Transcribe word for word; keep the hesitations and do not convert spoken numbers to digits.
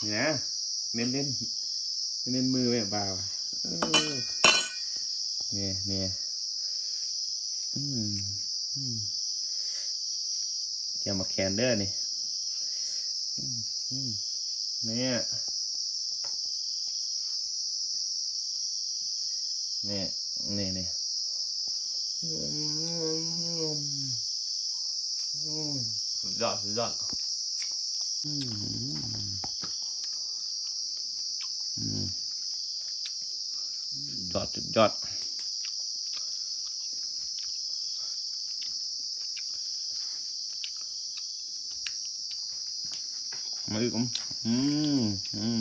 นี่นะ เน้นเน้นเน้นมือไว้บ่าวเออเนี่ยเนี่ยอืมอืมแกมาแคนเดอร์นี่อืมอืมเนี่ยเนี่ยเนี่ยเนี่ยอืมอืมสุดยอดสุดยอดอืม อืมยอดสุดยอดมาอีกอืมอืม